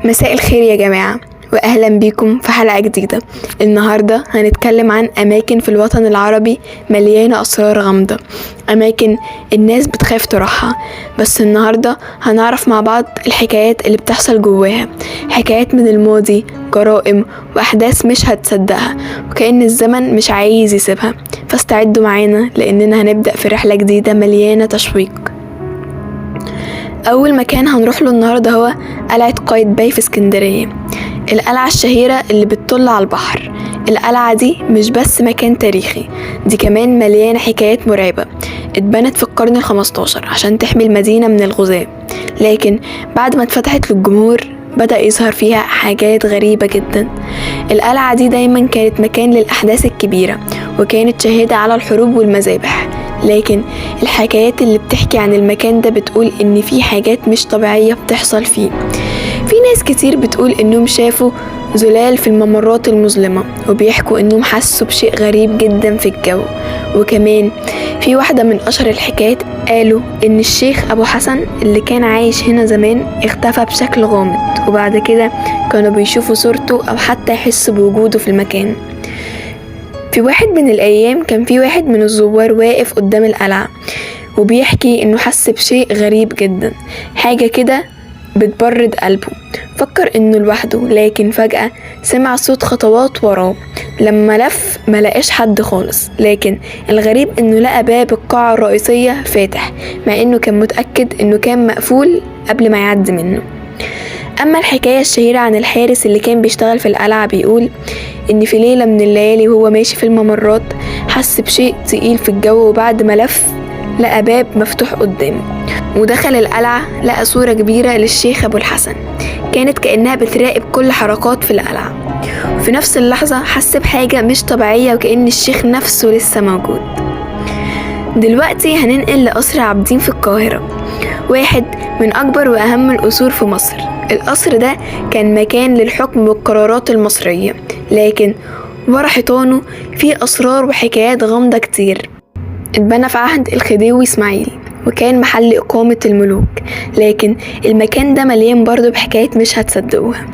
مساء الخير يا جماعة، وأهلا بيكم في حلقة جديدة. النهاردة هنتكلم عن أماكن في الوطن العربي مليانة أسرار غامضة، أماكن الناس بتخاف تروحها، بس النهاردة هنعرف مع بعض الحكايات اللي بتحصل جواها، حكايات من الماضي، جرائم وأحداث مش هتصدقها، وكأن الزمن مش عايز يسيبها. فاستعدوا معانا لأننا هنبدأ في رحلة جديدة مليانة تشويق. أول مكان هنروح له النهاردة هو قلعة قايتباي في اسكندرية، القلعة الشهيرة اللي بتطل على البحر. القلعة دي مش بس مكان تاريخي، دي كمان مليانة حكايات مرعبة. اتبنت في القرن ال15 عشان تحمي المدينة من الغزاة، لكن بعد ما اتفتحت للجمهور بدأ يظهر فيها حاجات غريبة جدا. القلعة دي دايما كانت مكان للأحداث الكبيرة، وكانت شاهدة على الحروب والمذابح، لكن الحكايات اللي بتحكي عن المكان ده بتقول إن في حاجات مش طبيعية بتحصل فيه. في ناس كتير بتقول إنهم شافوا زلال في الممرات المظلمة، وبيحكوا إنهم حسوا بشيء غريب جدا في الجو. وكمان في واحدة من أشهر الحكايات قالوا إن الشيخ أبو حسن اللي كان عايش هنا زمان اختفى بشكل غامض، وبعد كده كانوا بيشوفوا صورته أو حتى يحسوا بوجوده في المكان. في واحد من الأيام كان في واحد من الزوار واقف قدام القلعة وبيحكي إنه حس بشيء غريب جدا، حاجة كده بتبرد قلبه. فكر إنه لوحده، لكن فجأة سمع صوت خطوات وراه. لما لف ما لقاش حد خالص، لكن الغريب إنه لقى باب القاعة الرئيسية فاتح، مع إنه كان متأكد إنه كان مقفول قبل ما يعدي منه. أما الحكاية الشهيرة عن الحارس اللي كان بيشتغل في القلعة بيقول إن في ليلة من الليالي وهو ماشي في الممرات حس بشيء تقيل في الجو، وبعد ما لف لقى باب مفتوح قدامه ودخل القلعة. لقى صورة كبيرة للشيخ أبو الحسن، كانت كأنها بتراقب كل حركات في القلعة. وفي نفس اللحظة حس بحاجة مش طبيعية، وكأن الشيخ نفسه لسه موجود. دلوقتي هننقل لقصر عابدين في القاهرة، واحد من أكبر وأهم القصور في مصر. القصر ده كان مكان للحكم والقرارات المصرية، لكن ورا حيطانه في أسرار وحكايات غامضة كتير. اتبنى في عهد الخديوي إسماعيل، وكان محل إقامة الملوك، لكن المكان ده مليان برضه بحكايات مش هتصدقوها.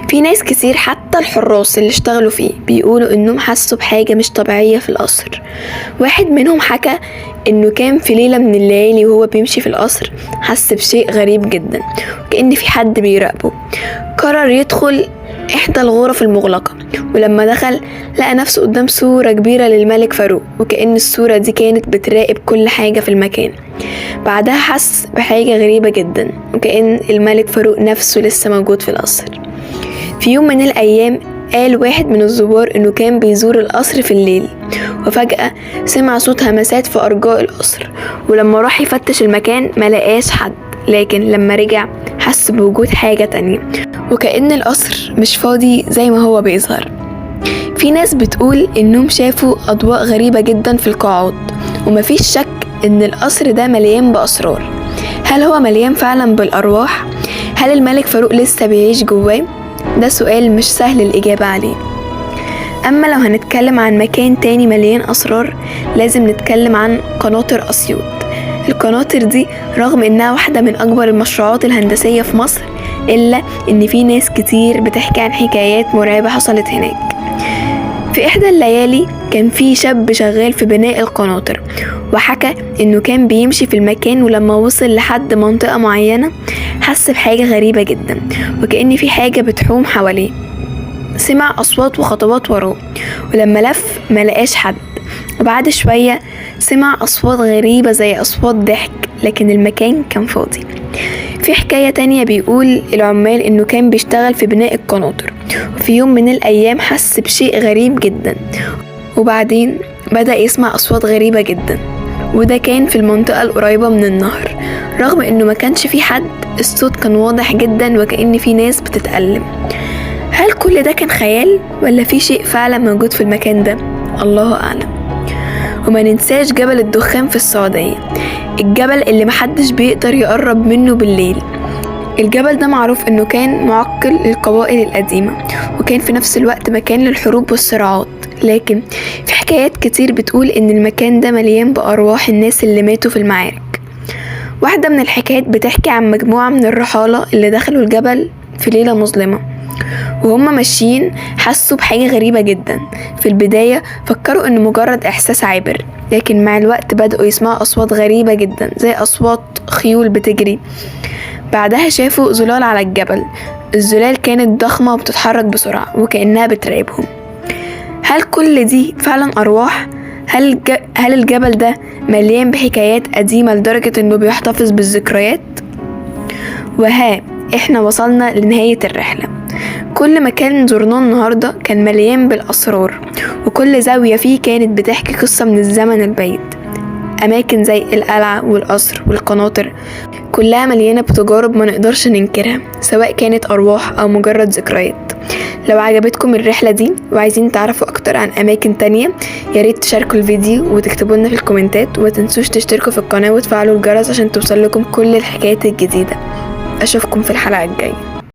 في ناس كتير حتى الحراس اللي اشتغلوا فيه بيقولوا انهم حسوا بحاجة مش طبيعية في القصر. واحد منهم حكى انه كان في ليلة من الليالي وهو بيمشي في القصر حس بشيء غريب جدا، وكأن في حد بيراقبه. قرر يدخل احدى الغرف المغلقة، ولما دخل لقى نفسه قدام صورة كبيرة للملك فاروق، وكأن الصورة دي كانت بتراقب كل حاجة في المكان. بعدها حس بحاجة غريبة جدا، وكأن الملك فاروق نفسه لسه موجود في القصر. في يوم من الأيام قال واحد من الزوار إنه كان بيزور القصر في الليل، وفجأة سمع صوت همسات في أرجاء القصر، ولما راح يفتش المكان ما لقاش حد، لكن لما رجع حس بوجود حاجة تانية، وكأن القصر مش فاضي زي ما هو بيظهر. في ناس بتقول إنهم شافوا أضواء غريبة جدا في القاعات، ومفيش شك إن القصر ده مليان بأسرار. هل هو مليان فعلا بالأرواح؟ هل الملك فاروق لسه بيعيش جواه؟ ده سؤال مش سهل الإجابة عليه. أما لو هنتكلم عن مكان تاني مليان أسرار، لازم نتكلم عن قناطر أسيوط. القناطر دي رغم إنها واحدة من أكبر المشروعات الهندسية في مصر، إلا إن في ناس كتير بتحكي عن حكايات مرعبة حصلت هناك. في إحدى الليالي كان في شاب شغال في بناء القناطر، وحكى إنه كان بيمشي في المكان، ولما وصل لحد منطقة معينة حس بحاجة غريبة جدا، وكأن في حاجة بتحوم حواليه. سمع أصوات وخطوات وراه، ولما لف ما لقاش حد. وبعد شوية سمع أصوات غريبة زي أصوات ضحك، لكن المكان كان فاضي. في حكاية تانية بيقول العمال إنه كان بيشتغل في بناء القناطر، وفي يوم من الأيام حس بشيء غريب جدا، وبعدين بدأ يسمع أصوات غريبة جدا، وده كان في المنطقة القريبة من النهر. رغم إنه ما كانش في حد، الصوت كان واضح جدا، وكأن في ناس بتتألم. هل كل ده كان خيال ولا في شيء فعلا موجود في المكان ده؟ الله أعلم. وما ننساش جبل الدخان في السعودية، الجبل اللي محدش بيقدر يقرب منه بالليل. الجبل ده معروف انه كان معقل للقبائل القديمة، وكان في نفس الوقت مكان للحروب والصراعات، لكن في حكايات كتير بتقول ان المكان ده مليان بأرواح الناس اللي ماتوا في المعارك. واحدة من الحكايات بتحكي عن مجموعة من الرحالة اللي دخلوا الجبل في ليلة مظلمة. وهم ماشيين حسوا بحاجة غريبة جدا. في البداية فكروا إنه مجرد إحساس عابر، لكن مع الوقت بدأوا يسمعوا أصوات غريبة جدا زي أصوات خيول بتجري. بعدها شافوا ظلال على الجبل، الظلال كانت ضخمة وبتتحرك بسرعة وكأنها بتراقبهم. هل كل دي فعلا أرواح؟ هل الجبل ده مليان بحكايات قديمة لدرجة إنه بيحتفظ بالذكريات؟ وها إحنا وصلنا لنهاية الرحلة. كل مكان زرناه النهاردة كان مليان بالأسرار، وكل زاوية فيه كانت بتحكي قصة من الزمن البعيد. أماكن زي القلعة والقصر والقناطر كلها مليانة بتجارب ما نقدرش ننكرها، سواء كانت أرواح أو مجرد ذكريات. لو عجبتكم الرحلة دي وعايزين تعرفوا أكتر عن أماكن تانية، ياريت تشاركوا الفيديو وتكتبوا لنا في الكومنتات، وما تنسوش تشتركوا في القناة وتفعلوا الجرس عشان توصل لكم كل الحكايات الجديدة. أشوفكم في الحلقة الجاية.